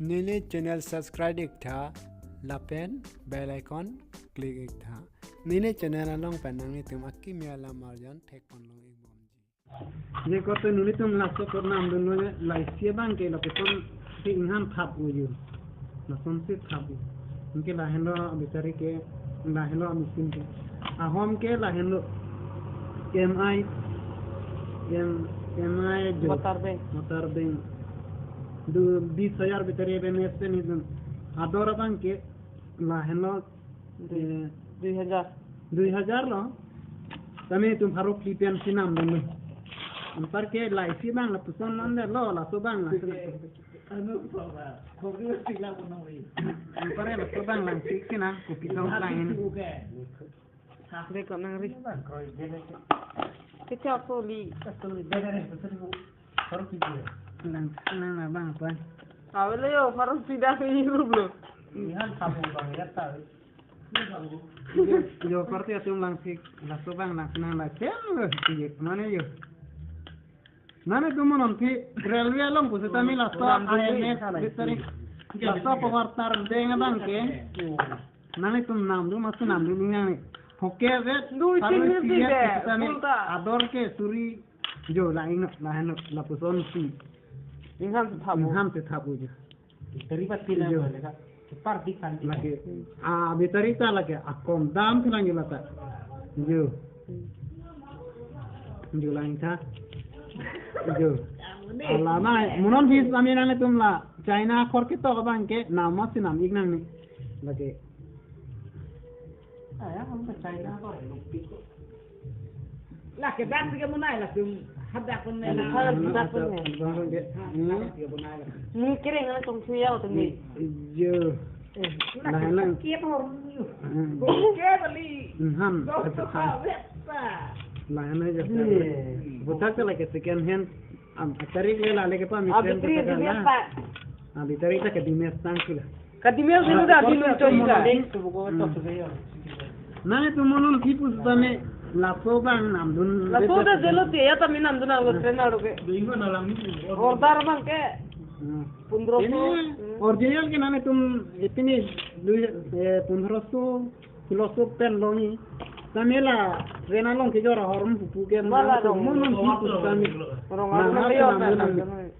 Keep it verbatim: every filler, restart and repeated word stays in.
Neli channel subscribe ik tha, lapen bell icon click ik tha. Neli channel along pen nanglitum akimi alam arjan thekpon long ik bomji. Je korte nelitum laso kor namdunlo, la isi abang ke lapuson si ingham thap uju. Lasonsi thap u. Anke lahenlo abitari ke, lahenlo machine ke. Ahom ke lahenlo M I, M, M I jo. Motor bank. Motor bank. Du, bis hajar bitari B M S pen itum. Ador abang ke lahenlo, Dui, eh, dui hajar. Dui hajar lo. Tame itum pharo phli pensi namdunlo. Anparke la isi abang lapuson namdelo, laso abang laso. Anu, apa? Kopi sila punoi. Anparke laso abang lang sik sina, kopi song lain. Dek ko nangri. Kecap soli. Soli, dek, dek, soli. Pharo phli. Lang, lang abang apa? Avelo yo, pharo phli dak hirup lo. Ingham thap u abang ya ta. Jo, korte atum lang sik, laso abang lang sinang la chem lo, sik mane jo. Nanglitum mo non phi railway along pusitame laso I M S bitari. Laso power tar deng abang ke. Nanglitum namdun, masi namdun ingnang ni. Hoke vet, Dui pharo tin isi mil vet, dide, pusitame. Punta. Ador ke suri jo, la ingno, lahenlo, lapusonsi. Ingham thap u. Ingham thap uju. Bitari pati na Jo. Boleh ka? Cepat di kan. Lake, ah, bitari ta lake, akon dam kelang jula ta. Jo. Jo lang tha. Jo. Ala na, mo non phi sami nanglitum la China akhor ketok abang ke, nam masi nam ik nang ni. Lake. Ah, ya, kamu ke China kok, lupi kok. Lah, ke dak tiga menai lah, tum hadak pun Ada, menai. Ada, ada, ada, ada, ada. Hmm. Ni kering lah, tong suya, tong ni. Iya. Eh, Nah, lah, elang. Kia pun orang ni. Hmm. Oke, beli. Hmm. Kau suka, biasa. Lah, enak aja. Iya. Buta ke lagi second hand. Am, tarik le la leke pa mi Ah, friend bitari, kata bitari kan, apa? Ah, bitari ta kadimes tang sila. Kadimes dulu dah, Ah, bilun coy ka. Dek tu buku tu Hmm. tu saya. Nang itu mo non tipu sutame laso abang namdun Laso dah bebek jelo tiya, tapi namdun ang lo train aro ke. Dua minggu na lang ni. Order abang ke. Hmm. Pundro Ini so. Hmm. Original ke nang itu ipini dui, eh, pundro so. Philosoph pen longi. Samela rena long kejor ahormu pupu ke Mala ma dong. Mo non tipu sutame. Rong Nang aru na apa leon namdun na. Nang.